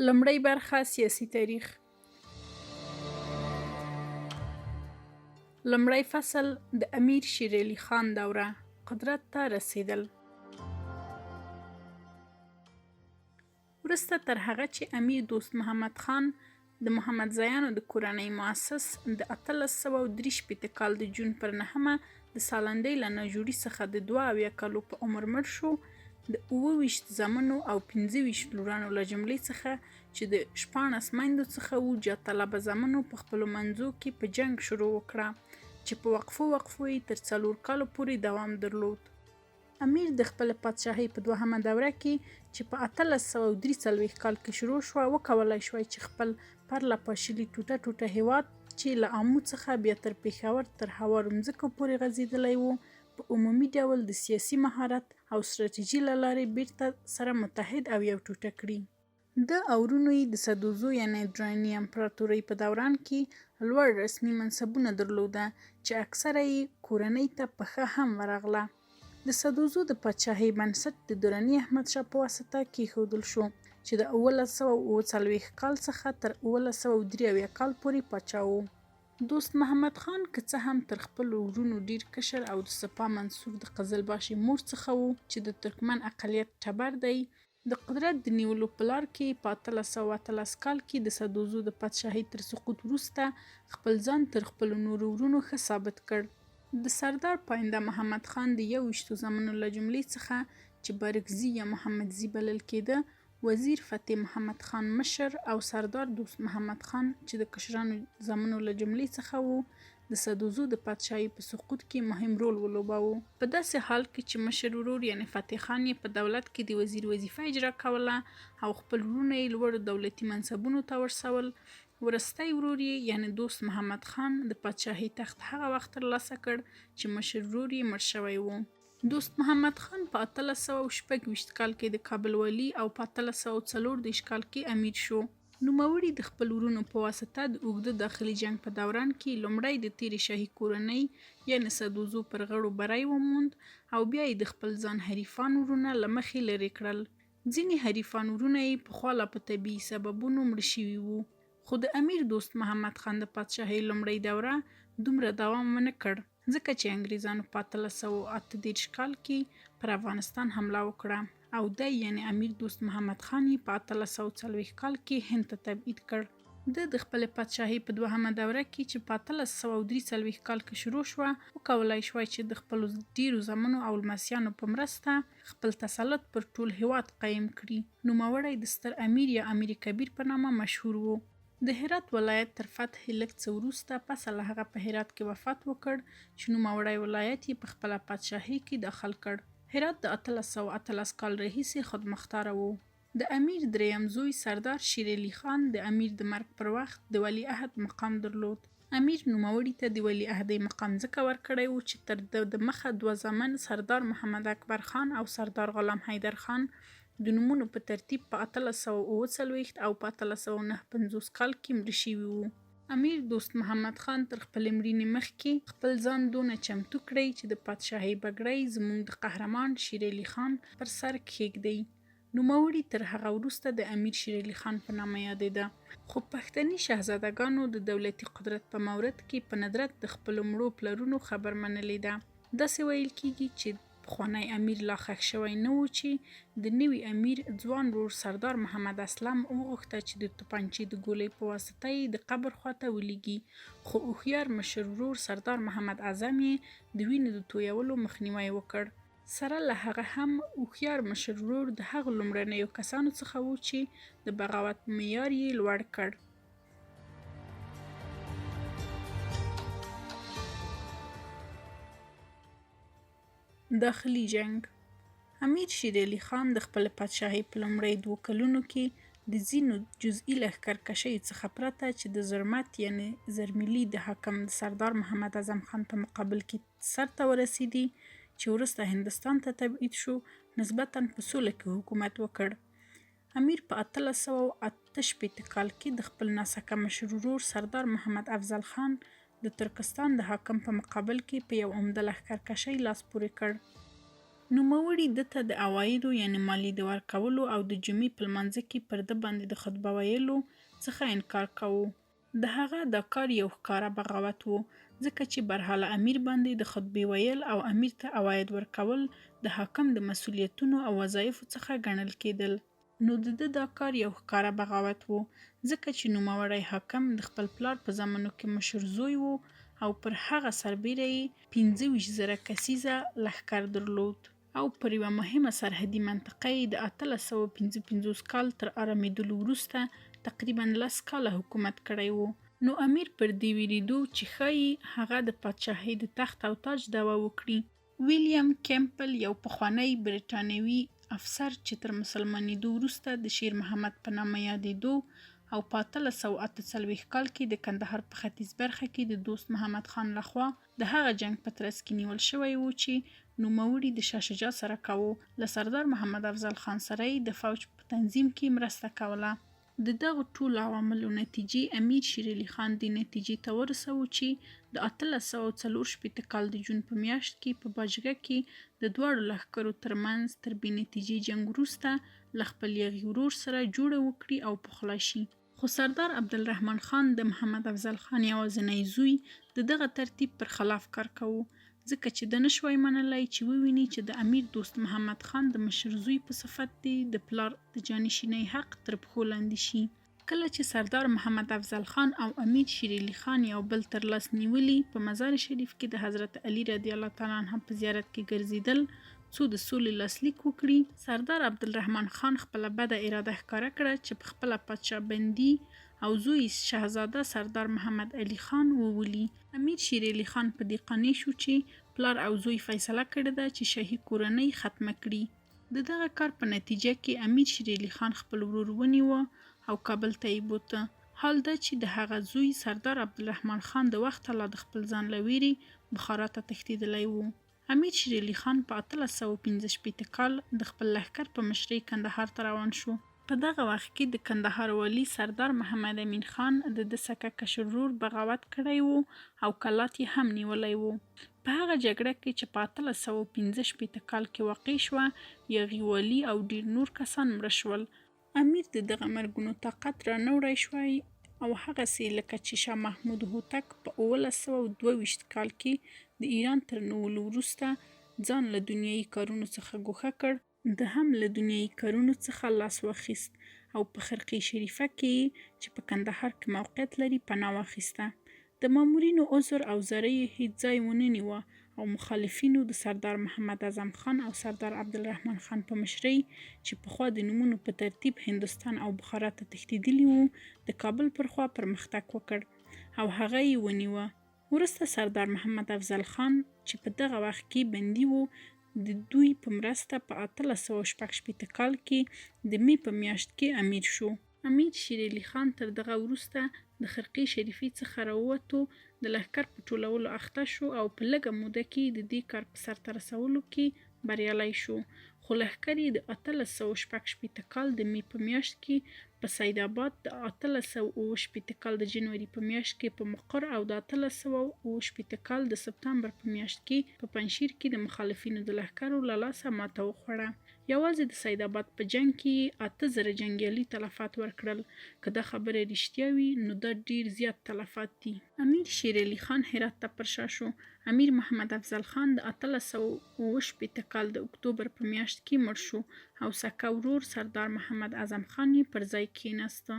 لومړۍ برخه سیاسي تاریخ. لومړی فصل، د امیر شیر علی خان دوره، قدرت ته رسیدل. وروسته تر هغه چې امیر دوست محمد خان د محمدزیانو د کورنۍ مؤسس د 1863 کال د جون پر نهمه د سالنډۍ له ناجوړي څخه د 72 کالو په عمر مړ شو، د 27 زامنو او 25 لورانو له جملې څخه چې د 16 میندو څخه وو، جاه طلبه زامنو په خپلو منځو کې په جنګ شروع وکړه چې په وقفو وقفو یې تر څلور کالو پورې دوام درلود. امیر د خپلې پادشاهۍ په دوهمه دوره کې چې په 1843 کال کې شروع شوه، وکولای شوای چې خپل پرله پاشلي ټوټه ټوټه هېواد چې له آمو څخه بیا تر پېښور تر هوارو مځکو پورې غځېدلی و، په عمومي ډول د سیاسي مهارت او ستراتیژي له لارې بېرته سره متحد او یو ټوټه کړي. ده او وروڼو یې د سدوزو یعنې دراني امپراتورۍ په دوران کې لوړ رسمي منصبونه درلوده چې اکثره یې کورنۍ ته په ښه هم ورغله. د سدوزو د پادشاهۍ بنسټ د دراني احمدشاه په واسطه کېښودل شو چې د 1747 کال څخه تر 1773 کال پورې پاچا و. دوست محمد خان که څه هم تر خپلو وروڼو ډېر کشر او د سپاه منصور د قزلباشې مور څخه و چې د ترکمن اقلیت ټبر دی، د قدرت د نیولو په لار کې په 1818 کال کې د سدوزو د پادشاهۍ تر سقوط وروسته خپل ځان تر خپلو نورو وروڼو ښه ثابت کړ. د سردار پاینده محمد خان د یوویشتو زامنو له جملې څخه چې بارکزي یا محمدزي بلل کېده، وزیر فتح محمد خان مشر او سردار دوست محمد خان چې د کشرانو زامنو له جملې څخه وو، د سدوزو د پادشاهۍ په سقوط کې مهم رول ولوباوه. په داسې حال کې چې مشر ورور یعنې فتح خان یې په دولت کې د وزیر وظیفه اجرا کوله او خپل وروڼه یې لوړو دولتي منصبونو ته ورسول، وروستی ورور یې یعنې دوست محمد خان د پادشاهۍ تخت هغه وخت ترلاسه کړ چې مشر ورور یې مړ شوی و. دوست محمد خان په 1826 کال کې د کابل والي او په 1834 کال کې امیر شو. نوموړي د خپلو وروڼو په واسطه د اوږده داخلي جنګ په دوران کې لومړی د تېرې شاهي کورنۍ یعنې سدوزو پر غړو بری وموند او بیا یې د خپل ځان حریفان وروڼه له مخې لرې کړل. ځینې حریفان وروڼه یې پخوا لا په طبیعي سببونو مړه شوي وو. خو د امیر دوست محمد خان د پادشاهۍ لومړۍ دوره دومره دوام ونه کړ. ځکه چې انګریزانو په 1838 کال کې پر افغانستان حمله وکړه او دی یعنې امیر دوست محمد خان یې په 1840 کال کې هند ته تبعید کړ. ده د خپلې پادشاهۍ په دوهمه دوره کې چې په 1843 کال کې شروع شوه، وکولای شوای چې د خپلو ډېرو زامنو او لمسیانو په مرسته خپل تسلط پر ټول هېواد قایم کړي. نوموړی د ستر امیر یا امیر کبیر په نامه مشهور و. د هرات ولایت تر فتحې لږ څه وروسته پسه له هغه په هرات کې وفات وکړ چې نوموړی ولایت یې په خپله پادشاهۍ کې داخل کړ. هرات د 1818 کال راهیسې خودمختاره و. د امیر درېیم زوی سردار شیرعلي خان د امیر د مرګ پر وخت د ولیعهد مقام درلود. امیر نوموړي ته د ولیعهدۍ مقام ځکه ورکړی و چې تر ده د مخه دوه زامن سردار محمد اکبر خان او سردار غلام حیدر خان د نومونو په ترتیب په 1847 او په 1859 کال کې مړه شوي وو. امیر دوست محمد خان تر خپلې مړینې مخکې خپل ځان دونه چمتو کړی چې د پادشاهۍ بګړۍ زمونږ د قهرمان شیرعلي خان پر سر کښېږدئ. نوموړي تر هغه وروسته د امیر شیرعلي خان په نامه یادېده. خو پښتني شهزاده ګانو د دولتي قدرت په مورد کې په ندرت د خپلو مړو پلرونو خبر منلې ده. داسې ویل کېږي چې پخوانی امیر لا ښخ شوی نه و چې د نوي امیر ځوان ورور سردار محمد اسلم وغوښته چې د توپنچې د ګولۍ په واسطه یې د قبر خواته ولیږي، خو هوښیار مشر ورور سردار محمد اعظم یې د وینې د تویولو مخنیوی وکړ. سره له هغه هم هوښیار مشر ورور د هغو لومړنیو کسانو څخه و چې د بغاوت معیار یې لوړ کړ. داخلي جنګ. امیر شیرعلي خان د خپلې پادشاهۍ په لومړیو دوو کلونو کې د ځینو جزئي لښکرکشیو څخه پرته چې د زرمت یعنې زرملي د حاکم د سردار محمد اعظم خان په مقابل کې سرته ورسېدې چې وروسته هندوستان ته تبعید شو، نسبتاً په سوله کې حکومت وکړ. امیر په 1868 کال کې د خپل ناسکه مشر ورور سردار محمد افضل خان د ترکستان د حاکم په مقابل کې په یو عمده لښکر کشۍ لاس پورې کړ. نوموړي ده ته د عوایدو یعنې مالیې د ورکولو او د جمعې په لمانځه کې پر ده باندې د خطبه ویلو څخه انکار کاوه. د هغه دا کار یو ښکاره بغاوت و، ځکه چې برحاله امیر باندې د خطبې ویل او امیر ته عواید ورکول د حاکم د مسؤلیتونو او وظایفو څخه ګڼل کېدل. نو د ده دا کار یو ښکاره بغاوت و، ځکه چې نوموړی حاکم د خپل پلار په زامنو کې مشر زوی و او پر هغه سربېره یې 25,000 کسیزه لښکر درلود او پر یوه مهمه سرحدي منطقه یې د 1855 کال تر آرامېدلو وروسته تقریباً لس کاله حکومت کړی و. نو امیر پر دې وېرېدو چې ښايي هغه د پادشاهۍ د تخت او تاج دعوه وکړي. ویلیم کیمپل یو پخوانی برېټانوي افسر چې تر مسلمانېدو وروسته د شیر محمد په نامه یادېدو او په 1848 کال کې د کندهار په ختیځ برخه کې د دوست محمد خان له خوا د هغه جنګ په ترڅ کې نیول شوی و چې نوموړي د شاه شجاع سره کاوه، له سردار محمد افضل خان سره یې د فوج په تنظیم کې مرسته کوله. د دغو ټولو عواملو نتیجې امیر شیرعلي خان دې نتیجې ته ورسوو چې د 1864 کال د جون په میاشت کې په باجګه کې د دواړو لښکرو تر منځ تر بې نتیجې جنګ وروسته له خپل یاغي ورور سره جوړه وکړي او پخلا شي. خو سردار عبدالرحمن خان د محمد افضل خان یوازنی زوی د دغه ترتیب پر خلاف کار کاوه ځکه چې ده نه شوای منلای چې وویني چې د امیر دوست محمد خان د مشر زوی په صفت دې د پلار د جانشینۍ حق تر پښو لاندې شي. کله چې سردار محمد افضل خان او امیر شیرعلي خان یو بل تر لاس نیولي په مزار شریف کې د حضرت علي رضی الله تعالی عنه په زیارت کې ګرځیدل څو د سولې لاسلیک وکړي، سردار عبدالرحمن خان خپله بده اراده ښکاره کړه چې په خپله پادشاه بندي او زوی یې شهزاده سردار محمد علي خان وولي. امیر شیرعلي خان په دې قانع شو چې پلار او زوی فیصله کړې ده چې شاهي کورنۍ ختمه کړي. د دغه کار په نتیجه کې امیر شیرعلي خان خپل ورور ونیوه او کابل ته یې بوته. حال دا چې د هغه زوی سردار عبدالرحمن خان د وخته لا د خپل ځان له ویرې بخارا ته تښتېدلی و. امیر شیرعلي خان په 1865 کال د خپل لښکر په مشرۍ کندهار ته روان شو. په دغه وخت کې د کندهار والي سردار محمد امین خان د ده سکه کشر ورور بغاوت کړی و او کلات یې هم نیولی و. په هغه جګړه کې چې په 1865 کال کې واقع شوه، یاغي والي او ډېر نور کسان مړه شول. امیر د دغه مرګونو طاقت را نه وړای شوای او هغسې لکه چې شاه محمود هوتک په 1722 کال کې د ایران تر نیولو وروسته ځان له دنیایي کارونو څخه ګوښه کړ، ده هم له دنیایي کارونو څخه لاس واخیست او په خرقې شریفه کې یې چې په کندهار کې موقعیت لري پناه واخیسته. د مامورینو عذر او زارۍ یې هیڅ ځای ونه نیوه او مخالفینو د سردار محمد اعظم خان او سردار عبدالرحمن خان په مشرۍ چې پخوا د نومونو په ترتیب هندوستان او بخارا ته تښتېدلي وو، د کابل پر خوا پرمختګ وکړ او هغه یې ونیوه. وروسته سردار محمد افضل خان چې په دغه وخت کې بندي و، د دوی په مرسته په 1866 کال کې د مې په میاشت کې امیر شو. امیر شیرعلي خان تر دغه وروسته د خرقې شریفې څخه راووتو، د لښکر په ټولولو اخته شو او په لږه موده کې د دې کار په سرته رسولو کې بریالی شو، خو لښکر یې د 1866 کال د مې په میاشت کې په سید اباد، د 1867 کال د جنوري په میاشت کې په مقر او د 1867 کال د سپتامبر په میاشت کې په پنجشیر کې د مخالفینو د لښکرو له لاسه ماته وخوړه. یوازې د سید اباد په جنګ کې یې 8000 جنګیالي تلفات ورکړل، که دا خبره رښتیا وي نو دا ډېر زیات تلفات دي. امیر شیرعلي خان هرات ته پر شا شو. امیر محمد افضل خان د 1867 کال د اکتوبر په میاشت کې مړ شو او سکه ورور سردار محمد اعظم خان یې پر ځای کښېناسته.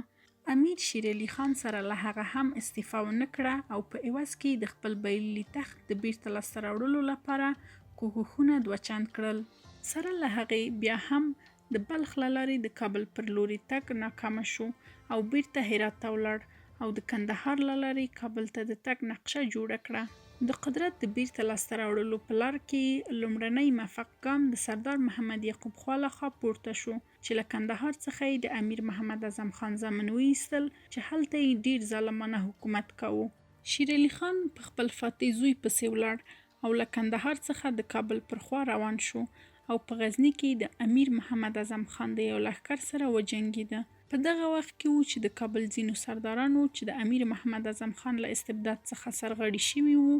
امیر شیرعلي خان سره له هغه هم استعفا ونه کړه او په عوض کې یې د خپل بایللي تخت د بیرته لاسته راوړلو لپاره کوښښونه دوه چند کړل. سره له هغې بیا هم د بلخ له لارې د کابل پر لوري تګ ناکامه شو او بیرته هرات ته ولاړ او د کندهار له لارې کابل ته د تګ نقشه جوړه کړه. د قدرت د بیرته لاسته راوړلو په لار کې یې لومړنی مفق ګام د سردار محمد یعقوب خوا لخوا پورته شو چې له کندهار څخه یې د امیر محمد اعظم خان زامن وایستل چې هلته یې ډېر ظالمانه حکومت کاوه. شیرعلي خان په خپل فاتح زوی پسې ولاړ او له کندهار څخه د کابل پر خوا روان شو او په غزني کې د امیر محمد اعظم خان د یو لښکر سره وجنګېده. په دغه وخت کې وو چې د کابل ځینو سردارانو چې د امیر محمد اعظم خان له استبداد څخه سرغړي شوي وو،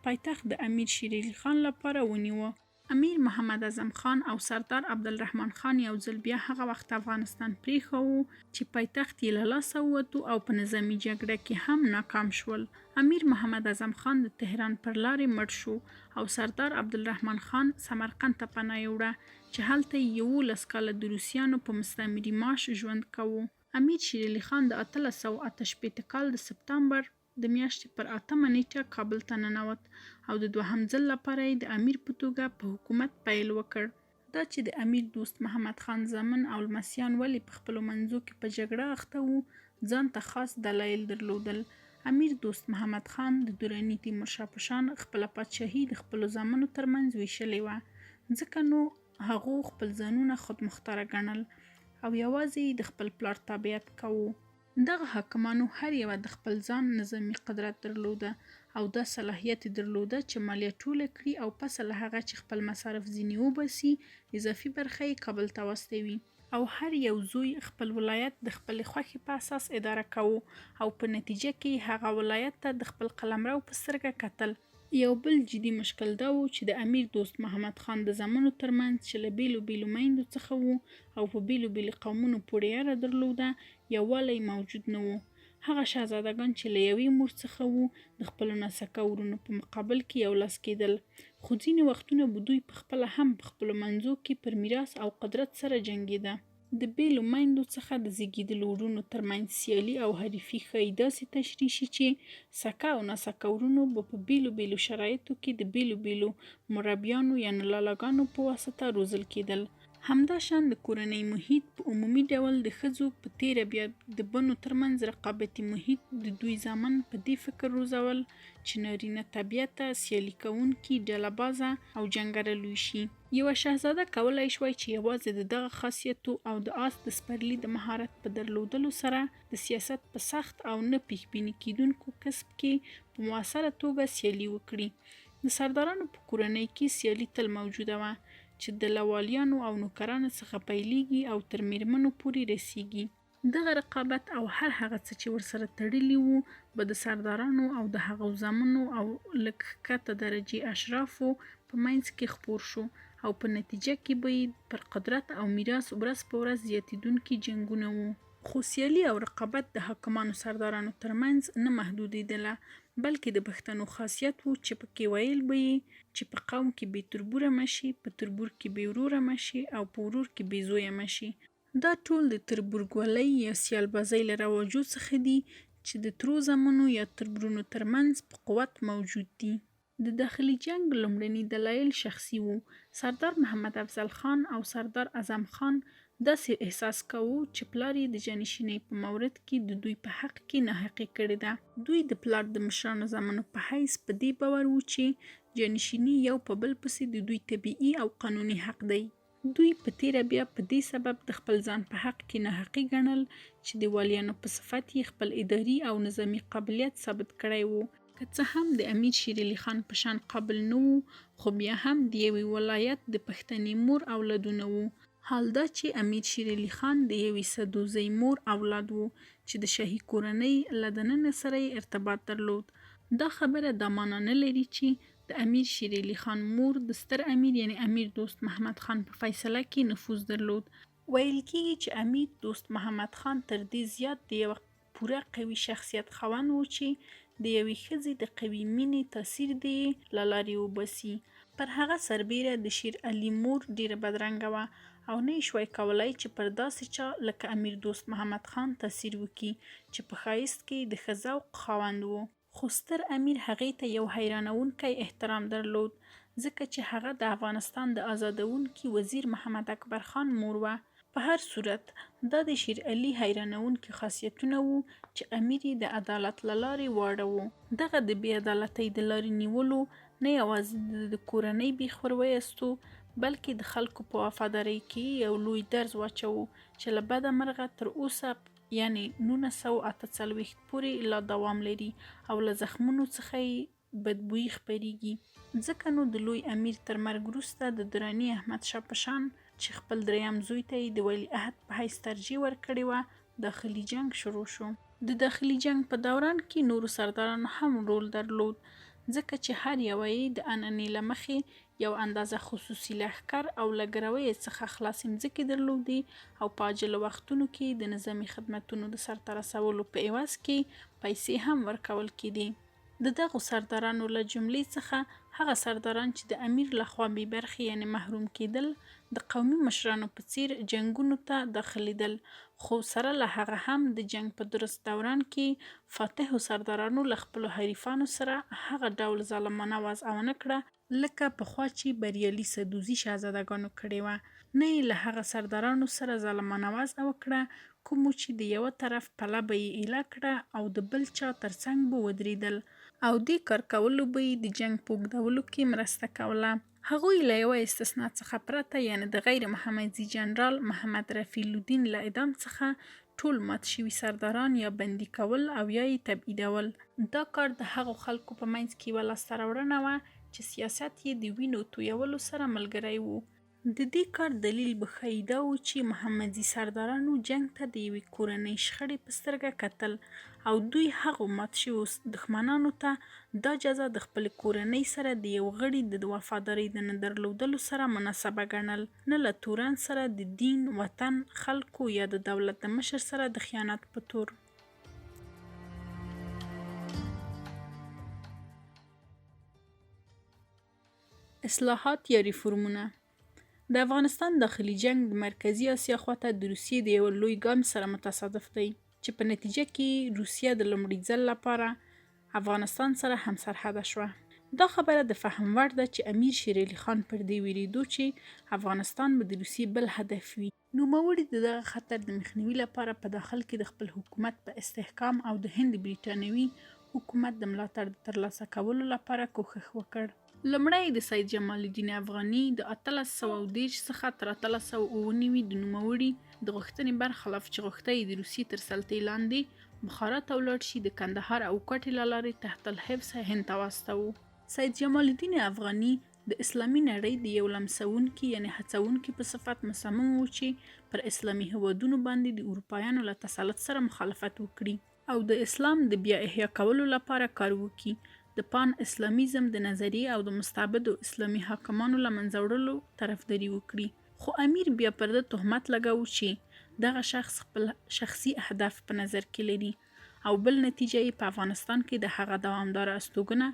پایتخت د امیر شیرعلي خان لپاره ونیوه. امیر محمد اعظم خان او سردار عبدالرحمن خان یو ځل بیا هغه وخت افغانستان پرېښوو چې پایتخت یې له لاسه ووتو او په نظامي جګړه کې هم ناکام شول. امیر محمد اعظم خان د تهران پر لارې مړ شو او سردار عبدالرحمن خان سمرقند ته پناه یوړه چې هلته یې 11 کاله د روسیانو په مستعمري معاش ژوند کوو. امیر شیرعلي خان د 1868 کال د سپتامبر د میاشتې پر اتمه نېټه کابل ته ننوت او د دوهم ځل لپاره یې د امیر په توګه په حکومت پیل وکړ. دا چې د امیر دوست محمد خان زامن او لمسیان ولې په خپلو منځو کې په جګړه اخته وو، ځان ته خاص دلایل درلودل. امیر دوست محمد خان د دراني تیمورشاه په شان خپله پادشاهي د خپلو زامنو ترمنځ ویشلې وه، ځکه نو هغو خپل ځانونه خودمختاره ګڼل او یوازې یې د خپل پلار تابعیت کاوه. دغه حاکمانو هر یوه د خپل ځان نظامي قدرت درلوده او دا صلاحیت یې درلوده چې مالیه ټوله کړي او پسه له هغه چې خپل مصارف ځینې وباسي، اضافي برخه یې کابل ته واستوي. او هر یو زوی خپل ولایت د خپلې خوښې په اساس اداره کاوه او په نتیجه کې یې هغه ولایت ته د خپل قلمرو په سترګه کتل. یو بل جدي مشکل دا و چې د امیر دوست محمد خان د زامنو تر منځ چې له بېلو بېلو میندو څخه وو او په بېلو بېلو قومونو پورې اړه درلوده، یووالی موجود نه و. هغه شهزادګان چې له یوې مور څخه وو، د خپلو ناسکه ورونو په مقابل کې یو لاس کېدل، خو ځینې وختونه به دوی په خپله هم په خپلو منځو کې پر میراث او قدرت سره جنګېده. د بېلو میندو څخه د زېږېدلو وروڼو تر منځ سیالي او حریفي ښايي داسې تشریح شي چې سکه او ناسکه وروڼو به په بېلو بېلو شرایطو کې د بېلو بېلو مربیانو یعنې لالاګانو په واسطه روزل کېدل. همدا شان د کورنۍ محیط په عمومي ډول د ښځو په تېره بیا د بنو تر منځ رقابتي محیط د دوی زامن په دې فکر روزول چې نارینه طبیعته، سیالي کوونکي، ډله بازه او جنګره لوی شي. یوه شهزاده کولای شوای چې یوازې د دغه خاصیتو او د آس د سپرلي د مهارت په درلودلو سره د سیاست په سخت او نه پیښبیني کیدونکو کسب کې په موثره توګه سیالي وکړي. د سردارانو په کورنۍ کې سیالي تل موجوده وه چې د له والیانو او نوکرانو څخه پیلیږي او تر میرمنو پورې رسیږي. دغه رقابت او هر هغه څه چې ورسره تړلي وو به د سردارانو او د هغو زامنو او لږ ښکته درجې اشرافو په منځ کې خپور شو او په نتیجه کې به یې پر قدرت او میراث ورځ په ورځ زیاتېدونکي جنګونه وو. خو سیالي او رقابت د حاکمانو سردارانو تر منځ نه محدودېدله، بلکې د پښتنو خاصیت وو چې په کې ویل به یې چې په قوم کې بې تربوره مه شې، په تربور کې بې وروره مه شې او په ورور کې بې زویه مه شې. دا ټول د تربورګلوۍ یا سیالبازۍ له رواجو څخه دي چې د ترو زامنو یا تربرونو تر منځ په قوت موجود دي. د داخلي جنګ لومړني دلایل شخصي وو. سردار محمد افضل خان او سردار اعظم خان داسې احساس کاوه چې پلار یې د جانشینۍ په مورد کې د دوی په حق کې ناحقي کړې ده. دوی د پلار د مشرانو زامنو په حیث په دې باور وو چې جانشیني یو په بل پسې د دوی طبیعي او قانوني حق دی. دوی په تېره بیا په دې سبب د خپل ځان په حق کې ناحقي ګڼل چې د والیانو په صفت یې خپل اداري او نظامي قابلیت ثابت کړی و. که څه هم د امیر شیرعلي خان په شان قابل نه وو، خو بیا هم د یوې ولایت د پښتنې مور اولادونه وو، حال دا چې امیر شیرعلي خان د یوې سدوزۍ مور اولاد و چې د شاهي کورنۍ له دننه سره یې ارتباط درلود. دا خبره دا مانا نه لري چې د امیر شیرعلي خان مور د ستر امیر یعنې امیر دوست محمد خان په فیصله کې نفوذ درلود. ویل کیږي چې امیر دوست محمد خان تر دې زیات د یوه پوره قوي شخصیت خاوند و چې د یوې ښځې د قوي مینې تاثیر دې یې له لارې وباسي. پر هغه سربېره د شیر علي مور ډېره بدرنګه وه او نه یې شوای کولای چې پر داسې چا لکه امیر دوست محمد خان تاثیر وکړي چې په ښایست کې د ښه ذوق خاوند و. خو ستر امیر هغې ته یو حیرانوونکی احترام درلود، ځکه چې هغه د افغانستان د ازادوونکي وزیر محمد اکبر خان مور وه. په هر صورت، دا د شیر علي حیرانوونکي خاصیتونه وو چې امیر یې د عدالت له لارې واړوو. دغه د بې عدالتۍ د لارې نیولو نه یوازې د ده د کورنۍ بیخ ور ویستو، بلکې د خلکو په وفادارۍ کې یې یو لوی درز واچوو چې له بده مرغه تر اوسه یعنې 1948 پورې لا دوام لري او له زخمونو څخه یې بدبویي خپریږي. ځکه نو د لوی امیر تر مرګ وروسته د دراني احمدشاه په شان چې خپل دریم زوی ته یې د ولیعهد په حیث ترجیح ورکړې وه، داخلي جنګ شروع شو. د داخلي جنګ په دوران کې نورو سردارانو هم رول درلود. ځکه چې هر یوه یې د عنعنې له مخې یو اندازه خصوصي لښکر او له ګرویه څخه خلاصې مځکې درلودې او په عاجلو وختونو کې د نظامي خدمتونو د سرته رسولو په عوض کې پیسې هم ورکول کېدې. د دغو سردارانو له جملې څخه هغه سرداران چې د امیر له خوا بې برخې یعنې محروم کېدل، د قومي مشرانو په څېر جنګونو ته داخلېدل، خو سره له هغه هم د جنګ په درست دوران کې فاتحو سردارانو له خپلو حریفانو سره هغه ډول ظالمانه وضعه ونه کړه، لکه پخوا چې بریالي سدوزي شهزادګانو کړې وه، نه یې له هغه سردارانو سره ظالمانه وضعه وکړه کومو چې د یوه طرف پله به یې ایله کړه او د بل چا تر څنګ به ودرېدل او دې کار کولو به یې د جنګ په اوږدولو کې مرسته کوله. هغوی له یوه استثنا څخه پرته یعنې د غیر محمدزي جنرال محمد رفیع الدین له اعدام څخه ټول مات شوي سرداران یا بندي کول او یا یې تبعیدول. دا کار د هغو خلکو په منځ کې یوه لاسته راوړنه وه چې سیاست یې د وینو تویولو سره ملګری و. د دې کار دلیل به ښايي دا و چې محمدزي سردارانو جنګ ته د یوې کورنۍ شخړې په سترګه کتل او دوی هغو مات شویو دښمنانو ته دا جزا د خپلې کورنۍ سره د یو غړي د وفادارۍ د نه درلودلو سره مناسبه ګڼل، نه له تورن سره د دین، وطن، خلکو یا د دولت د مشر سره د خیانت په تور. اصلاحات یا ریفورمونه. د افغانستان داخلي جنګ د مرکزي اسیا خواته د روسیې د یوه لوی ګام سره متصادف دی چې په نتیجه کې روسیه د لومړي ځل لپاره افغانستان سره همسرحده شوه. دا خبره د فهم وړ ده چې امیر شیرعلي خان پر دې ویریدو چې افغانستان به د روسیې بل هدف وي. نوموړي د دغه خطر د مخنیوي لپاره په داخل کې د خپل حکومت په استحکام او د هند بریټانوي حکومت د ملاتړ د ترلاسه کولو لپاره کوښښ وکړ. لومړی د سید جمال الدین افغاني د 1830 څخه تر 1897 د نوموړي د غوښتنې برخلاف چې غوښته یې د روسیې تر سلطې لاندې بخارا ته ولاړ شي، د کندهار او کوټې له لارې تحت الحفظ هند ته واستاوه. سید جمال الدین افغاني د اسلامي نړۍ د یو لمسوونکي یعنې هڅوونکي په صفت مصمم و چې پر اسلامي هېوادونو باندې د اروپایانو له تسلط سره مخالفت وکړي او د اسلام د بیا احیا کولو لپاره کار وکړي، د پان اسلامیزم د نظریې او د مستبدو اسلامي حاکمانو له منځه وړلو طرفداري وکړي. خو امیر بیا پر ده تهمت لګاوه چې دغه شخص خپل شخصي اهداف په نظر کې لري او بل نتیجه یې په افغانستان کې د هغه دوامداره استوګنه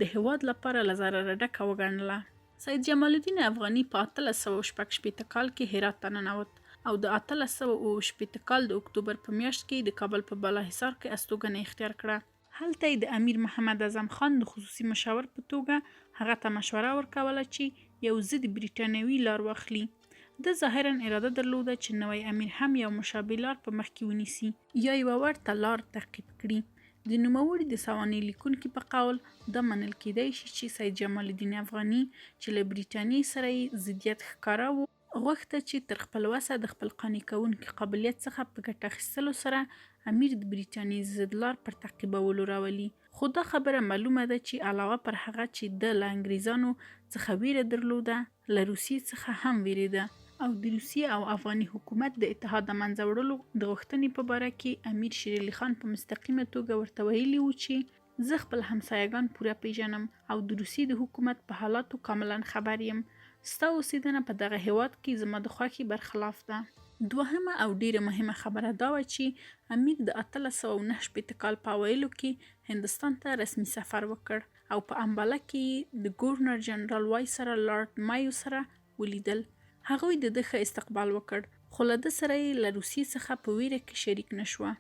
د هېواد لپاره له ضرره ډکه وګڼله. سید جمال الدین افغاني په 1866 کال کې هرات ته ننوت او د 1867 کال د اکتوبر په میاشت کې یې د کابل په بالاحصار کې استوګنه اختیار کړه. هلته یې د امیر محمد اعظم خان د خصوصي مشاور په توګه هغه ته مشوره ورکوله چې یو ضد بریټانوي لار واخلي. ده ظاهراً اراده درلوده چې نوی امیر هم یو مشابه لار په مخ کې ونیسي. یا یوه ورته لار تعقیب کړي. د نوموړي د سوانح لیکونکي په قول دا منل کېدای شي چې سید جمال الدین افغاني چې له بریټانیې سره یې ضدیت ښکاره و، غوښته چې تر خپل وسه د خپل قانع کوونکي قابلیت څخه په ګټه اخیستلو سره امیر د بریټانیې ضد لار پر تعقیبولو راولي. خو دا خبره معلومه ده چې علاوه پر هغه چې ده له انګریزانو څخه ویره درلوده، له روسیې څخه هم ویریده او د روسیې او افغاني حکومت د اتحاد د منځه وړلو د غوښتنې په باره کې امیر شیرعلي خان په مستقیمه توګه ورته ویلي وو چې زه خپل همسایه ګان پوره پېژنم او د روسیې د حکومت په حالاتو کاملاً خبر یم. ستا اوسېدنه په دغه هېواد کې زما د خوښې برخلاف ده. دوهمه او ډېره مهمه خبره دا وه چې امیر د 1869 کال په اوایلو کې هندوستان ته رسمي سفر وکړ او په امباله کې یې د ګورنر جنرال وایسرا لارډ مایو سره ولیدل. هغوی د ده ښه استقبال وکړ، خو له ده سره یې له روسیې څخه په وېره کې شریک نه شوه.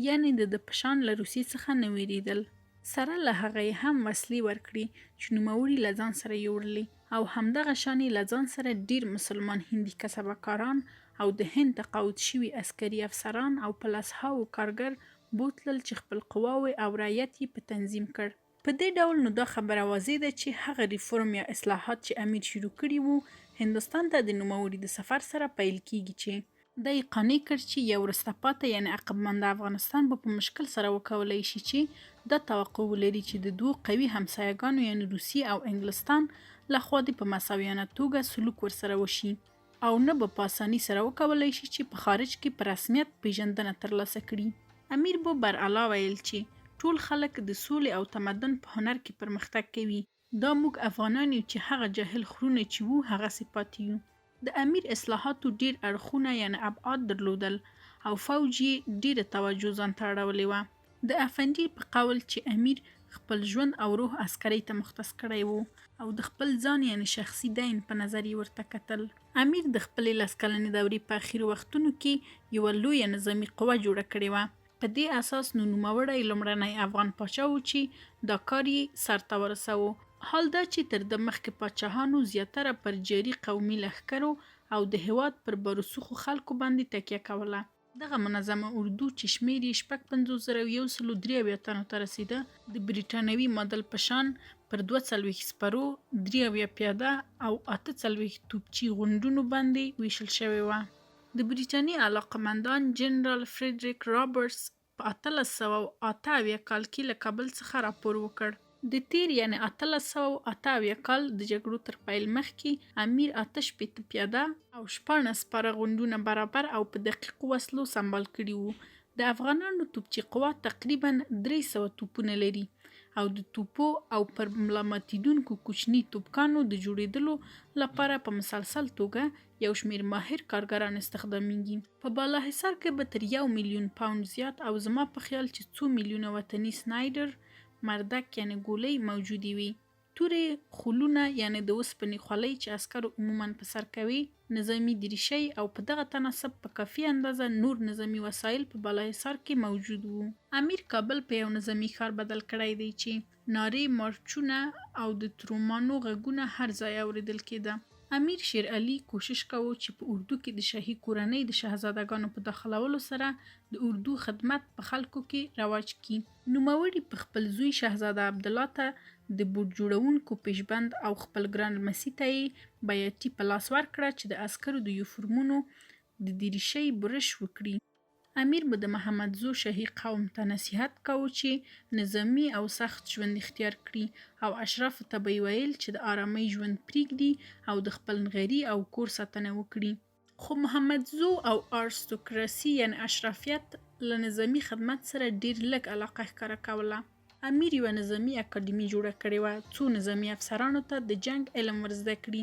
یعنې د ده په شان له روسیې څخه نه وېرېدل. سره له هغه یې هم وسلې ورکړې چې نوموړي له ځان سره یوړلې او همدغه شان یې له ځان سره ډېر مسلمان هندي کسبه کاران او د هند تقاعد شوي عسکري افسران او په لسهاوو کارګر بوتلل چې خپل قواوې او رعیت یې په تنظیم کړ. په دې ډول نو دا خبره واضح ده چې هغه ریفورم یا اصلاحات چې امیر شروع کړي وو هندوستان ته د نوموړي د سفر سره پیل کیږي چې دی یې قانع کړ چې یو وروسته پاته یعنې عقب مانده افغانستان به په مشکل سره وکولای شي چې دا توقع ولري چې د دوو قوي همسایه ګانو یعنې روسیې او انګلستان له خوا دې په مساویانه توګه سلوک ورسره وشي او نه به په اساني سره وکولای شي چې په خارج کې په رسمیت پیژندنه ترلاسه کړي. امیر به برعلا ویل چې ټول خلک د سولې او تمدن په هنر کې پرمختګ کوي. دا موږ افغانان یو چې هغه جاهل خرونه چې وو هغسې پاتې یو. د امیر اصلاحاتو ډېر اړخونه یعنې ابعاد درلودل او فوج یې ډېره توجه ځانته اړولې وه. د افندي په قول چې امیر خپل ژوند او روح عسکرۍ ته مختص کړی و او د خپل ځان یعنې شخصي دین په نظر یې ورته کتل. امیر د خپلې لس کلنې دورې په اخیرو وختونو کې یوه لویه نظامي قوه جوړه کړې وه. په دې اساس نو نوموړی لومړنی افغان پاچا و چې دا کار یې سرته ورساوه. حال دا چې تر ده مخکې پاچاهانو زیاتره پر جاري قومي لښکرو او د هېواد پر بارسوخو خلکو باندې تکیه کوله. دغه منظمه اردو چې شمېر یې 156,173 تنو ته رسېده، د بریټانوي مادل په شان پر 42 سپرو، 73 پیاده او 48 توپچي غونډونو باندې وېشل شوې وه. د بریټانیې اعلی قومندان جنرال فریډریک رابرټس په 1878 کال کې له کابل څخه راپور وکړ. د تېر یعنې 1878 کال د جګړو تر پیل مخکې امیر 68 پیاده او 16 سپاره غونډونه برابر او په دقیقو وسلو سمبال کړي وو. د افغانانو توپچي قوا تقریباً 300 توپونه لري او د توپو او پر ملا ماتېدونکو کوچني توپکانو د جوړېدلو لپاره په مسلسل توګه یو شمېر ماهر کارګران استخدامېږي. په بالاحصار کې به تر یو میلیون پاونډ زیات او زما په خیال چې څو میلیونه وطني سنایډر، مردک یعنې ګولۍ، موجودې وي. تورې خولونه یعنې د اوسپنې خولۍ چې عسکرو عموماً په سر کوي، نظامي دریشۍ او په دغه تناسب په کافي اندازه نور نظامي وسایل په بالاحصار کې موجود وو. امیر کابل په یو نظامي ښار بدل کړی دی چې نارې، مارچونه او د ترومانو غږونه هر ځای اورېدل کېده. امیر شېر علي کوشش کاوه چې په اردو کې د شاهي کورنۍ د شهزادګانو په داخلولو سره د اردو خدمت په خلکو کې رواج کړي. نوموړي په خپل زوی شهزاده عبدالله ته د بوټ جوړونکو پېشبند او خپل ګران لمسي ته یې بیاتي په لاس ورکړه چې د عسکرو د یوفورمونو د دریشۍ برش وکړي. امیر به د محمدزو شاهي قوم ته نصیحت کاوه چې نظامي او سخت ژوند اختیار کړي او اشرافو ته به یې ویل چې د آرامۍ ژوند پریږدي او د خپل نغري او کور ساتنه وکړي. خو محمدزو او آرستوکراسي یعنې اشرافیت له نظامي خدمت سره ډیر لږ علاقه ښکاره کوله. امیر یوه نظامي اکاډمي جوړه کړې وه څو نظامي افسرانو ته د جنګ علم ورزده کړي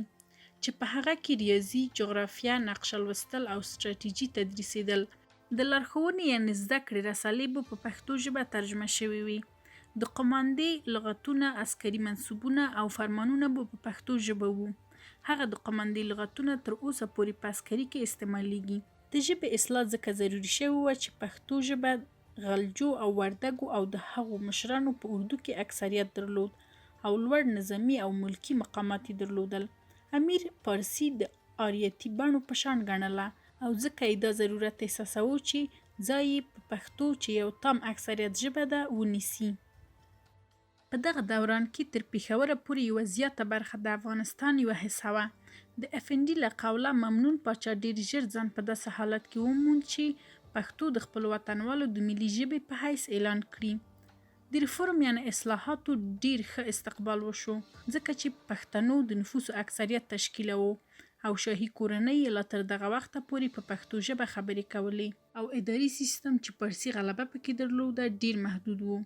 چې په هغه کې ریاضي، جغرافیه، نقشه لوستل او ستراتیژي تدریسېدل. د لارښوونې یعنې زده کړې رسالې به په پښتو ژبه ترجمه شوې وې. د قوماندې لغتونه، عسکري منصوبونه او فرمانونه به په پښتو ژبه وو. هغه د قوماندې لغتونه تر اوسه پورې په عسکري کې استعمالېږي. د ژبې اصلاح ځکه ضروري شوې وه چې پښتو ژبه غلجو او وردګو او د هغو مشرانو په اردو کې اکثریت درلود او لوړ نظامي او ملکي مقامات یې درلودل. امیر پارسي د آریتي بڼو په شان ګڼله او ځکه یې دا ضرورت احساساوه چې ځای یې په پښتو چې یو تام اکثریت ژبه ده ونیسي. په دغه دوران کې تر پېښوره پورې یوه زیاته برخه د افغانستان یوه حصه وه. د افندي له قوله ممنون پاچا ډېر ژر ځان په داسې حالت کې وموند چې پښتو د خپلو وطنوالو د ملي ژبې په حیث اعلان کړي. د ریفورم یعنې اصلاحاتو ډېر ښه استقبال وشو، ځکه چې پښتنو د نفوسو اکثریت تشکیلوو او شاهي کورنۍ یې لا تر دغه وخته پورې په پښتو ژبه خبرې کولې. او اداري سیستم چې پارسي غلبه پکې درلوده ډېر محدود و.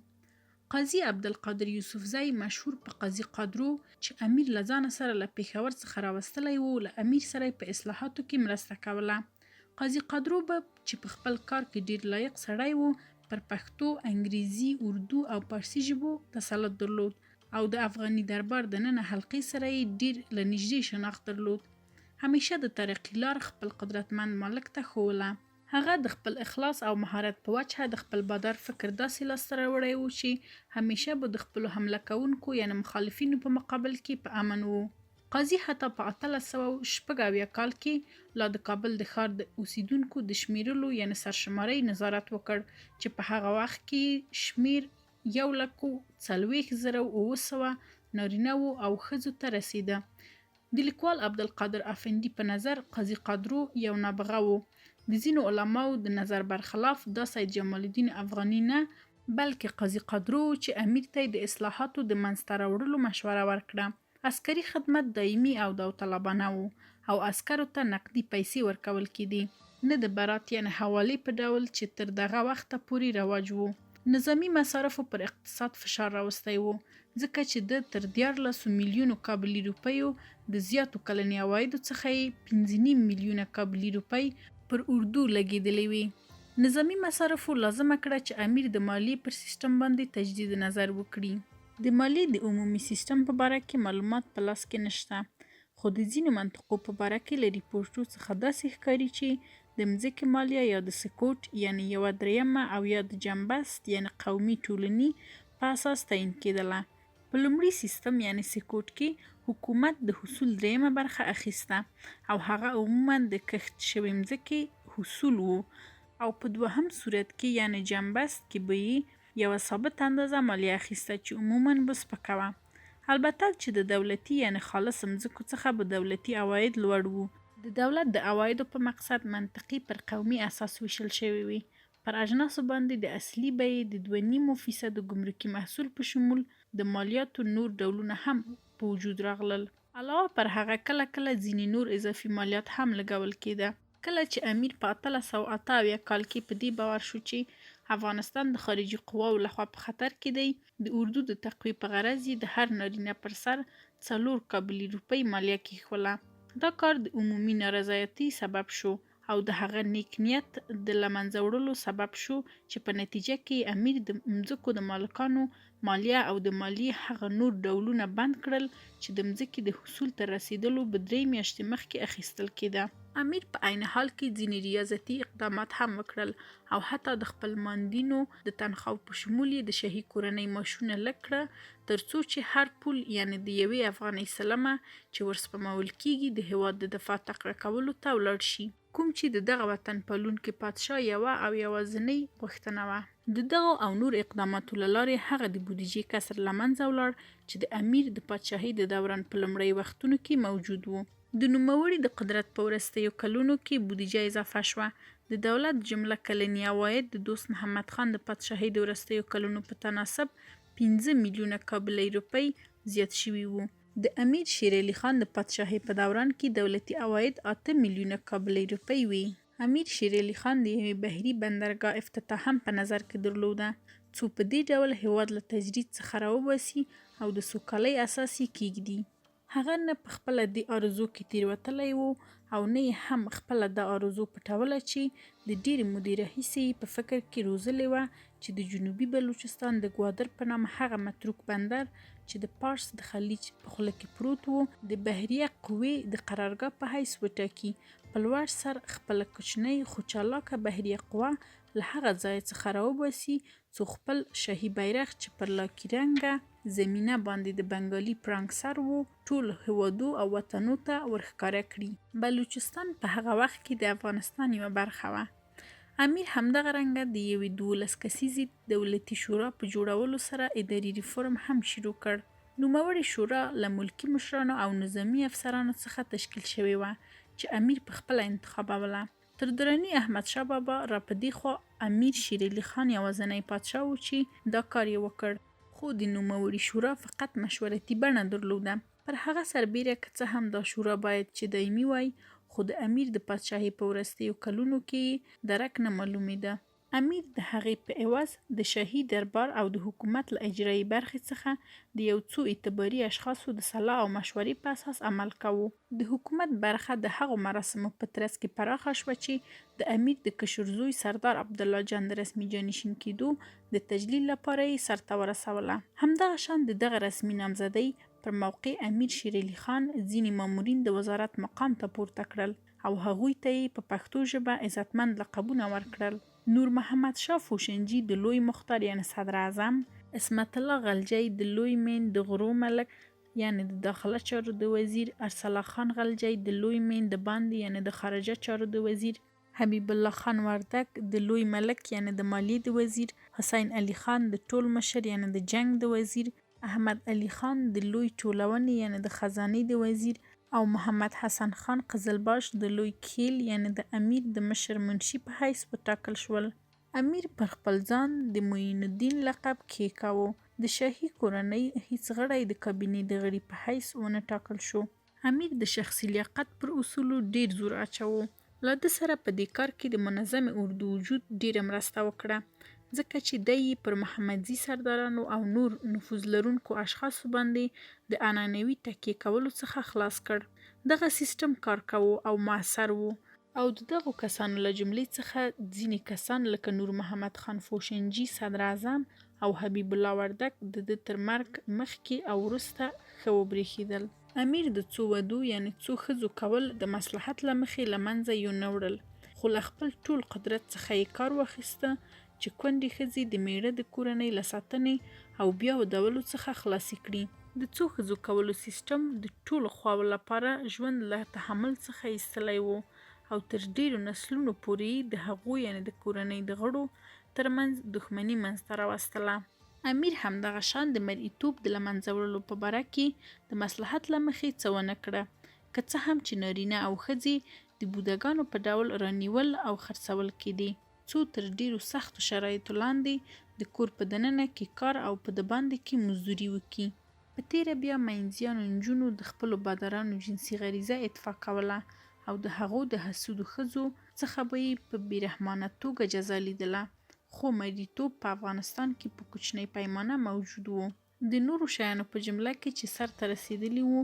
قاضي عبدالقادر یوسفزی مشهور په قاضي قادرو چې امیر له ځانه سره له پېښور څخه راوستلی و، له امیر سره یې په اصلاحاتو کې مرسته کوله. قاضي قادرو به چې په خپل کار کې ډېر لایق سړی و، پر پښتو، انګرېزي، اردو او پارسي ژبو تسلط درلود او د افغاني دربار دننه حلقې سره یې ډېر له نږدې شناخت درلود. همېشه د ترقي لار خپل قدرتمند مالک ته ښووله. هغه د خپل اخلاص او مهارت په وجهه د خپل بادار فکر داسې لاسته راوړی و چې همېشه به د خپلو حمله کوونکو یعنې مخالفینو په مقابل کې په امن و. قاضي حتی په 1876 کال کې لا د کابل د ښار د اوسېدونکو د شمېرلو یعنې سرشمارۍ نظارت وکړ چې په هغه وخت کې یې شمېر یو لک او 40,700 نارینه وو او ښځو ته رسېده. د لیکوال عبدالقادر افندي په نظر قاضي قادرو یو نابغه و. د ځینو علماوو د نظر برخلاف دا سید جمال الدین افغاني نه، بلکې قاضي قادرو و چې امیر ته یې د اصلاحاتو د منځ ته راوړلو مشوره ورکړه. عسکري خدمت دایمي او داوطلبانه و او عسکرو ته نقدي پیسې ورکول کېدې، نه د برات یعنې حوالې په ډول چې تر دغه وخته پورې رواج و. نظامي مصارفو پر اقتصاد فشار راوستی و، ځکه چې د تر دیارلسو میلیونو کابلي روپیو د زیاتو کلني عوایدو څخه یې پنځه نیم میلیونه کابلي روپۍ پر اردو لګېدلې وې. نظامي مصارفو لازمه کړه چې امیر د مالیې پر سیستم باندې تجدید نظر وکړي. د مالیې د عمومي سیستم په باره کې معلومات په لاس کې نشته، خو د ځینو منطقو په باره کې له ریپورټو څخه داسې ښکاري چې د مځکې مالیه یا د سکوټ یعنې یوه دریمه او یا د جنبست یعنې قومي ټولني په اساس تعین کېدله. په لومړي سیستم یعنې سکوټ کې حکومت د حصول دریمه برخه اخیسته او هغه عموما د کښت شوې مځکې حصول و او په دوهم صورت کې یعنې جنبست کې به یې یوه ثابته اندازه مالیه اخیسته چې عموما به سپکه وه. البته چې د دولتي یعنې خالصو مځکو څخه به دولتي عواید لوړ وو. د دولت د عوایدو په مقصد منطقي پر قومي اساس ویشل شوې وې. پر اجناسو باندې د اصلي بیې د دوه نیمو فیصدو ګمرکي محصول په شمول د مالیاتو نور ډولونه هم په وجود راغلل. علاوه پر هغه کله کله ځینې نور اضافي مالیات هم لګول کېده. کله چې امیر په 1878 کال کې په دې باور شو چې افغانستان د خارجي قواوو لخوا په خطر کې دی، د اردو د تقویې په غرض یې د هر نارینه پر سر څلور کابلي روپۍ مالیه کېښوله. دا کار د عمومي نارضایتۍ سبب شو او د هغه نیک نیت د له منځه وړلو سبب شو چې په نتیجه کې یې امیر د مځکو د مالکانو مالیه او د مالیې هغه نور ډولونه بند کړل چې د مځکې د حصول تر رسېدلو به درې میاشتې مخکې اخیستل کېده. امیر په عین حال کې ځینې ریاضتي اقدامات هم وکړل او حتی د خپل ماندینو د تنخواو په شمول یې د شاهي کورنۍ معاشونه لږ کړه تر څو چې هر پول یعنې د یوې افغانۍ سلمه چې ورسپمول کېږي د هېواد د دفاع تقویه کولو ته ولاړ شي. کوم چې د دغه وطن پالونکي پادشاه یوه او یوازنۍ غوښتنه وه. د دغو او نورو اقداماتو له لارې هغه د بودیجې کسر له منځه ولاړ چې د امیر د پادشاهۍ د دوران په لومړیو وختونو کې موجود و. د نوموړي د قدرت په وروستیو کلونو کې بودیجه اضافه شوه. د دولت جمله کلني عواید د دوست محمد خان د پادشاهۍ د وروستیو کلونو په تناسب پنځه میلیونه کابلۍ روپۍ زیات شوي وو. د امیر شیرعلي خان د پادشاهۍ په دوران کې دولتي عواید اته میلیونه کابلۍ روپۍ وې. امیر شیرعلي خان د یوې بحري بندرګاه افتتاح هم په نظر کې درلوده، څو په دې ډول هېواد له تجرید څخه راوباسي او د سوکالۍ اساس یې کېږدي. هغه نه په خپله دې آرزو کې تېروتلی و او نه یې هم خپله دا آرزو پټوله چې د ډېرې مودې راهیسې یې په فکر کې روزلې وه چې د جنوبي بلوچستان د ګوادر په نامه هغه متروک بندر چې د پارس د خلیج په خوله کې پروت و، د بحریه قوې د قرارګاه په حیث وټاکي، په لوړ سر خپله کوچنۍ خو چالاکه بحریه قوه له هغه ځایه څخه راوباسي څو خپل شاهي بیرغ چې پر لاکي رنګه زمینه باندې د بنګالي پړانګ سر و، ټولو هېوادو او وطنو ته ورښکاره کړي. بلوچستان په هغه وخت کې د افغانستان یوه برخه وه. امیر همدغه رنګه د یوې 12 کسیزې دولتي شورا په جوړولو سره اداري ریفورم هم شروع کړ. نوموړې شورا له ملکي مشرانو او نظامي افسرانو څخه تشکیل شوې وه چې امیر په خپله انتخابوله. تر دراني احمدشاه بابا را په دې خوا امیر شیرعلي خان یوازنی پادشاه و چې دا کار یې وکړ. خو د نوموړي شورا فقط مشورتي بڼه درلوده. پر هغه سربېره که څه هم دا شورا باید چې دایمي وای، خو د امیر د پادشاهۍ په وروستیو کلونو کې یې درک نه معلومېده. امیر د هغې په عوض د شاهي دربار او د حکومت له اجرايي برخې څخه د یو څو اعتباري اشخاصو د سلا او مشورې په اساس عمل کاوه. د حکومت برخه د هغو مراسمو په ترڅ کې پراخه شوه چې د امیر د کشر زوی سردار عبدالله جان د رسمي جانشین کېدو د تجلیل لپاره یې سرته ورسوله. همدغه شان د دغه رسمي نامزدۍ پر موقع امیر شیرعلي خان ځینې مامورین د وزارت مقام ته پورته کړل او هغوی ته یې په پښتو ژبه عزتمند لقبونه ورکړل. نور محمد شاه فوشنجي د لوی مختار یعنې صدراعظم، عصمت الله غلجی د لوی مین د غرو ملک یعنې د داخله چارو د وزیر، ارسلا خان غلجی د لوی مین د باندې یعنې د خارجه چارو د وزیر، حبیب الله خان وردګ د لوی ملک یعنې د مالیې د وزیر، حسین علي خان د ټول مشر یعنې د جنګ د وزیر، احمد علي خان د لوی ټولونې یعنې د خزانې د وزیر او محمد حسن خان قزلباش د لوی کیل یعنې د امیر د مشر منشي په حیث وټاکل شول. امیر پر خپل ځان د معین الدین لقب کښېکاوه. د شاهي کورنۍ هیڅ غړی د کابینې د غړي په حیث ونه ټاکل شو. امیر د شخصي لیاقت پر اصولو ډېر زور اچاوه. له ده سره په دې کار کې د منظمې اردو وجود ډېره مرسته وکړه. ځکه چې دی یې پر محمدزي سردارانو او نور نفوذ لرونکو اشخاصو باندې د عنعنوي تکیې کولو څخه خلاص کړ. دغه سیستم کار کاوه او موثر و، او د دغو کسانو له جملې څخه ځینې کسان لکه نور محمد خان فوشنجي صدراعظم او حبیب الله وردک د ده تر مرګ مخکې او وروسته ښه وبرېښېدل. امیر د څو ودو یعنې څو ښځو کول د مصلحت له مخې له منځه یو نه وړل، خو له خپل ټول قدرت څخه یې کار واخیسته چې کونډې ښځې د مېړه د کورنۍ له ساتنې او بیا ودولو څخه خلاصې کړي. د څو ښځو کولو سیستم د ټولو خواوو لپاره ژوند له تحمل څخه ایستلی و او تر ډېرو نسلونو پورې یې د هغو یعنې د کورنۍ د غړو تر منځ دښمني منځ ته راوستله. امیر همدغه شان د مرئیتوب د له منځه وړلو په باره کې د مصلحت له مخې څه ونه کړه، که څه هم چې نارینه او ښځې د بودهګانو په ډول رانیول او خرڅول کېدې، څو تر ډېرو سختو شرایطو لاندې د کور په دننه کې کار او په دباندې کې مزدوري وکړي. په تېره بیا مینځیانو نجونو د خپلو بادارانو جنسي غریزه اطفا کوله او د هغو د حسودو ښځو څخه به یې په بې رحمانه توګه جزا لیدله. خو مرییتوب په افغانستان کې په کوچنۍ پیمانه موجود و. د نورو شیانو په جمله کې چې سر ته رسېدلي وو،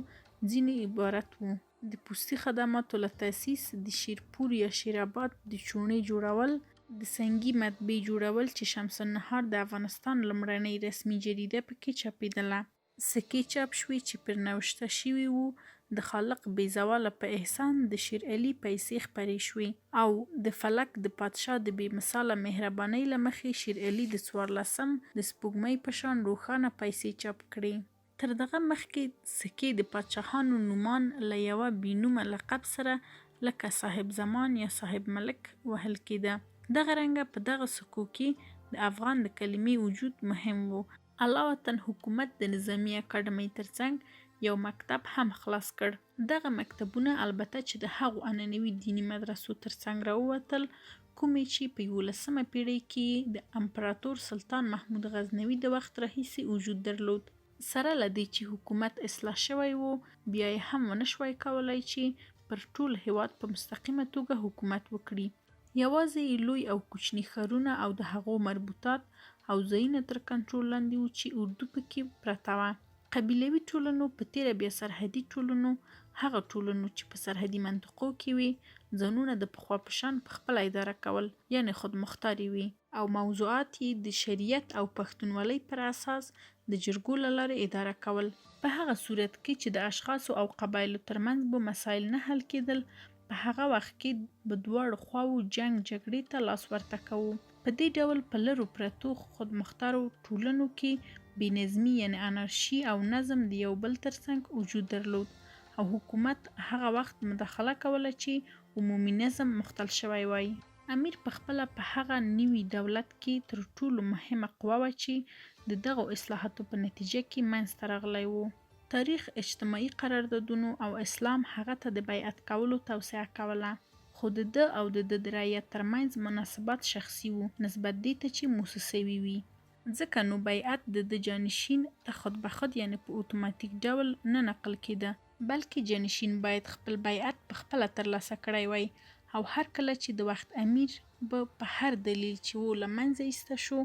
ځینې عبارت وو. د پوستي خدماتو له تاسیس، د شیرپور یا شیر اباد د چوڼۍ جوړول، د سنګي مطبعې جوړول چې شمس النهار د افغانستان لومړنۍ رسمي جریده پکې چاپېدله. سکې چاپ شوې چې پر نوشته شوي وو، د خالق بې زواله په احسان د شېر علي پیسې خپرې شوې او د فلک د پادشاه د بې مثاله مهربانۍ له مخې شېر علي د څوارلسم د سپوږمۍ په شان روښانه پیسې چاپ کړې. تر دغه مخکې سکې د پادشاهانو نومان له یوه بې نومه لقب سره لکه صاحب زمان یا صاحب ملک وهل کېده. دغه رنګه په دغه سکو کې د افغان د کلمې وجود مهم و. علاوتاً حکومت د نظامي اکاډمۍ ترڅنګ یو مکتب هم خلاص کړ. دغه مکتبونه البته چې د هغو عنعنوي دیني مدرسو ترڅنګ راووتل کومې چې په یولسمه پېړۍ کې یې د امپراتور سلطان محمود غزنوي د وخت راهیسې وجود درلود. سره له دې چې حکومت اصلاح شوی و، بیا یې هم ونشوای کولای چې پر ټول هېواد په مستقیمه توګه حکومت وکړي. یوازې یې لوی او کوچني ښارونه او د هغو مربوطات او ځایونه تر کنټرول لاندې وو چې اردو په کې پرته وه. قبیلوي ټولنو، په تېره بیا سرحدي ټولنو، هغه ټولنو چې په سرحدي منطقو کې وې، ځانونه د پخوا په شان په خپله اداره کول، یعنې خودمختارې وې. او موضوعات یې د شریعت او پښتونولۍ پر اساس د جرګو له لارې اداره کول. په هغه صورت کې چې د اشخاصو او قبایلو ترمنځ به مسایل نه حل کېدل، په هغه وخت کې به دواړو خواوو جنګ جګړې ته لاس ورته کوو. په دې ډول په لرو پرتو خودمختارو ټولنو کې بې نظمي یعنې انارشي او نظم د یو بل ترڅنګ وجود درلود او حکومت هغه وخت مداخله کوله چې عمومي نظم مختل شوی وای. امیر په خپله په هغه نوي دولت کې تر ټولو مهمه قوه وه چې د دغو اصلاحاتو په نتیجه کې منځ ته راغلی و. تاریخ، اجتماعي قراردادونو او اسلام هغه ته د بیعت کولو توصیه کوله، خو د ده او د ده د رعیت ترمنځ مناسبات شخصي وو، نسبت دې ته چې موسسوي وي. ځکه نو بیعت د ده جانشین ته خودبخود یعنې په اتوماتیک ډول نه نقل کېده، بلکې جانشین باید خپل بیعت په خپله ترلاسه کړی وای او هر کله چې د وخت امیر به په هر دلیل چې و له منځه ایسته شو،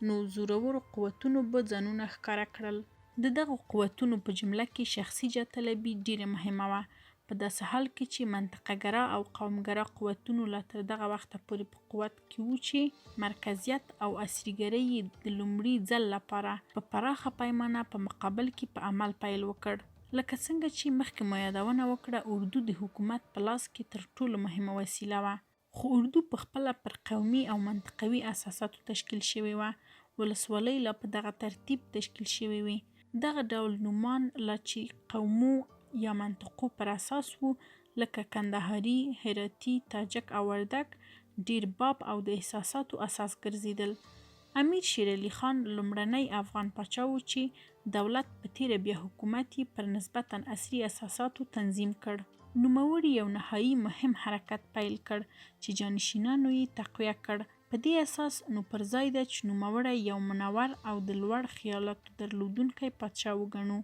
نو زورورو قوتونو به ځانونه ښکاره کړل. د دغو قوتونو په جمله کې شخصي جاه طلبي ډېره مهمه وه، په داسې حال کې چې منطقه ګرا او قوم ګرا قوتونو لا تر دغه وخته پورې په قوت کې وو چې مرکزیت او عصري ګرۍ یې د لومړي ځل لپاره په پراخه پیمانه په مقابل کې په عمل پیل وکړ. لکه څنګه چې مخکې مو یادونه وکړه، اردو د حکومت په لاس کې تر ټولو مهمه وسیله وه. خو اردو په خپله پر قومي او منطقوي اساساتو تشکیل شوې وه، ولسوالۍ لا په دغه ترتیب تشکیل شوې وې. دغه ډول نومان لا چې قومو یا منطقو پر اساس وو، لکه کندهاري، هراتي، تاجک او وردګ ډېر باب او د احساساتو اساس ګرځېدل. امیر شېرعلي خان لومړنی افغان پاچا و چې دولت په تېره بیا حکومت یې پر نسبتاً عصري اساساتو تنظیم کړ. نوموړي یو نهايي مهم حرکت پیل کړ چې جانشینانو یې تقویه کړ. په دې اساس نو پر ځای ده چې نوموړی یو منور او د لوړ خیالاتو درلودونکی پادشاه وګڼو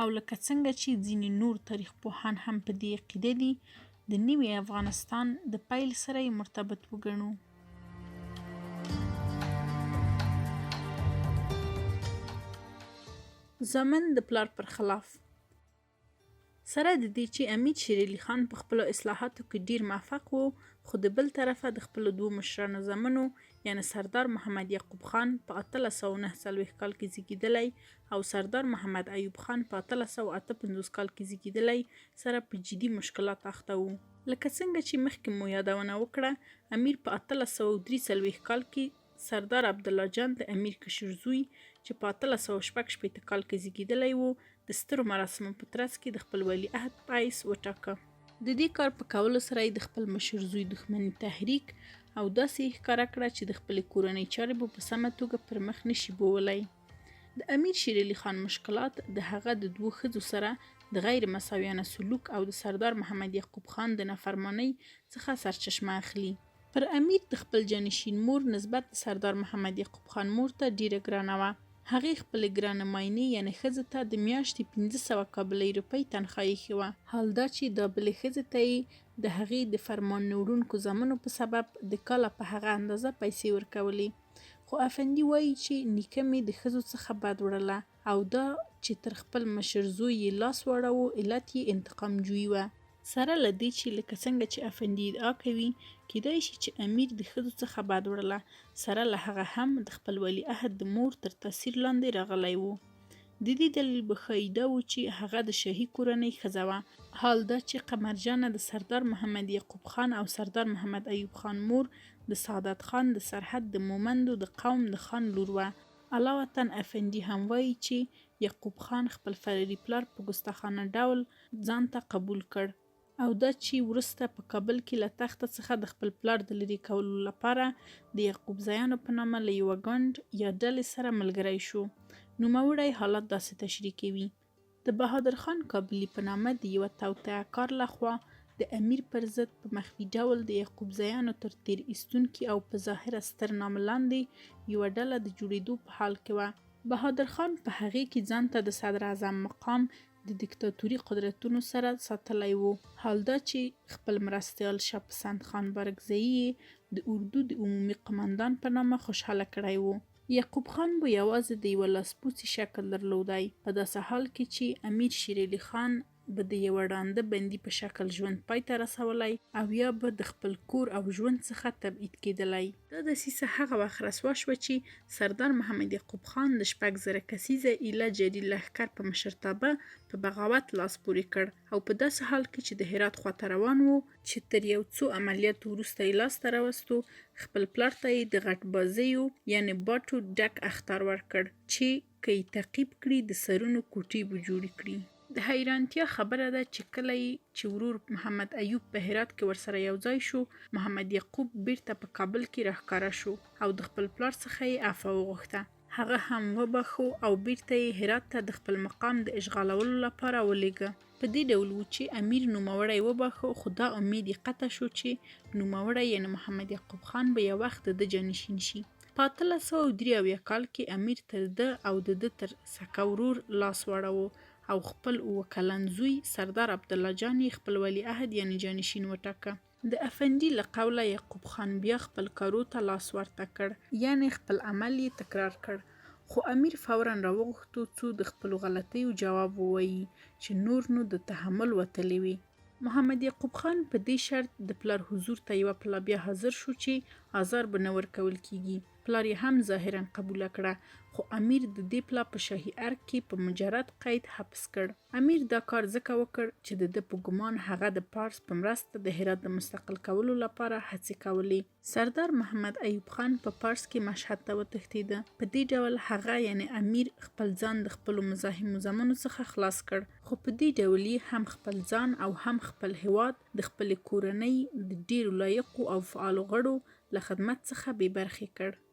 او لکه څنګه چې ځینې نور تاریخ پوهان هم په دې عقیده دي، د نوي افغانستان د پیل سره یې مرتبط وګڼو. زامن د پلار پر خلاف. سره د دې چې امیر شیرعلي خان په خپلو اصلاحاتو کې ډیر موفق وو، خو د بل طرفه د خپلو دوو مشرانو زامنو یعنې سردار محمد یعقوب خان په 1849 کال کې زیږیدلی او سردار محمد ایوب خان په 1858 کال کې زیږیدلی سره په جدي مشکلاتو اخته وو. لکه څنګه چې مخکې مو یادونه وکړه، امیر په 1843 کال کې سردار عبدالله جان د امیر کشر زوی چې په 1866 کال کې زیږیدلی و، د سترو مراسمو په ترڅ کې د خپل ولیعهد په حیث وټاکه. د دې کار په کولو سره یې د خپل مشر زوی دښمني تحریک او داسې یې ښکاره کړه چې د خپلې کورنۍ چارې به په سمه توګه پر مخ نه شي بوولی. د امیر شیرعلي خان مشکلات د هغه د دوو ښځو سره د غیر مساویانه سلوک او د سردار محمد یعقوب خان د نافرمانۍ څخه سرچشمه اخلي. پر امیر د خپل جانشین مور نسبت د سردار محمد یعقوب خان مور ته ډیره ګرانه وه. هغې خپلې ګرانه ماینې یعنې ښځې ته د میاشتې 500 کابلۍ روپۍ تنخوا ایښې وه. حال دا چې دا بلې ښځې ته یې د هغې د فرمان نه وړونکو زامنو په سبب د کاله په هغه اندازه پیسې ورکولې. خو افندي وایي چې نیکه مې د ښځو څخه بد وړله او دا چې تر خپل مشر زوی یې لاس واړاوه علت یې انتقام جویي وه. سره له دې چې لکه څنګه چې افندي ادعا کوي، کېدای شي چې امیر د ښځو څخه بد وړله، سره له هغه هم د خپل ولیعهد د مور تر تاثیر لاندې راغلی و. د دې دلیل به ښایي دا و چې هغه د شاهي کورنۍ ښځه وه، حال دا چې قمرجانه د سردار محمد یعقوب خان او سردار محمد ایوب خان مور د سعادت خان د سرحد د مومندو د قوم د خان لور وه. علاوتاً افندي هم وایي چې یعقوب خان خپل فراري پلار په ګستاخانه ډول ځان ته قبول کړ او دا چې وروسته په کابل کې له تخته څخه د خپل پلار د لرې کولو لپاره د یعقوب زیانو په نامه له یوه ګونډ یا ډلې سره ملګری شو. نوموړی حالات داسې تشریح کوي. د بهادر خان کابلي په نامه د یوه توطئه کار له خوا د امیر پر ضد په مخفي ډول د یعقوب زیانو تر تېر ایستونکي او په ظاهره ستر نامه لاندې یوه ډله د جوړېدو په حال کې وه. بهادر خان په هغې کې ځان ته د صدراعظم مقام د دیکتاتوري قدرتونو سره ساتلی و، حال دا چې خپل مرستیال شاه پسند خان بارکزیي یې د اردو د عمومي قومندان په نامه خوشحاله کړی و. یعقوب خان به یوازې د یوه لاسپوڅي شکل درلودی، په داسې حال کې چې امیر شیرعلي خان به د یوه ړانده بندي په شکل ژوند پای ته رسولی او یا به د خپل کور او ژوند څخه تبعید کېدلی. دا دسیسه هغه وخت رسوا شوه چې سردار محمد یعقوب خان د 6000 کسیزه ایله جري لښکر په مشرتابه په بغاوت لاس پورې کړ او په داسې حال کې چې د هرات خواته روان و، چې تر یو څو عملیاتو وروسته یې لاس ته راوستو، خپل پلار ته یې د غټ بازیو یعنې باټو ډک اخطار ورکړ چې که یې تعقیب کړي د سرونو کوټې به جوړې کړي. د حیرانتیا خبره ده چې کله یې چې ورور محمد ایوب په هرات کې ورسره یو ځای شو، محمد یعقوب بیرته په کابل کې راښکاره شو او د خپل پلار څخه یې عفوه وغوښته. هغه هم وبخښو او بیرته یې هرات ته د خپل مقام د اشغالولو لپاره ولیږه. په دې ډول و چې امیر نوموړی وباښه، خو دا امید یې قطع شو چې نوموړی یعنې محمد یعقوب خان به یو وخت د ده جانشین شي. په 1873 کال کې امیر تر ده او د ده تر سکه ورور لاس واړاوه او خپل اووه کلن زوی سردار عبدالله جان یې خپل ولیعهد یعنې جانشین وټاکه. د افندي له قوله یعقوب خان بیا خپل کارو ته لاس ورته کړ، یعنې خپل عمل یې تکرار کړ، خو امیر فوراً راوغوښتو څو د خپلو غلطیو جواب ووایي چې نور نو د تحمل وتلې وې. محمد یعقوب خان په دې شرط د پلار حضور ته یوه پلا بیا حاضر شو چې آزار به نه ورکول کیږي. پلار یې هم ظاهراً قبوله کړه، خو امیر د دې پلا په شاهي ارګ کې په مجرد قید حبس کړ. امیر دا کار ځکه وکړ چې د ده په ګمان هغه د پارس په مرسته د هرات د مستقل کولو لپاره هڅې کولې. سردار محمد ایوب خان په پارس کې مشهد ته وتښتېده. په دې ډول هغه یعنې امیر خپل ځان د خپلو مزاحمو زامنو څخه خلاص کړ، خو په دې ډول یې هم خپل ځان او هم خپل هېواد د خپلې کورنۍ د ډېرو لایقو او فعالو غړو له خدمت څخه بې برخې کړ.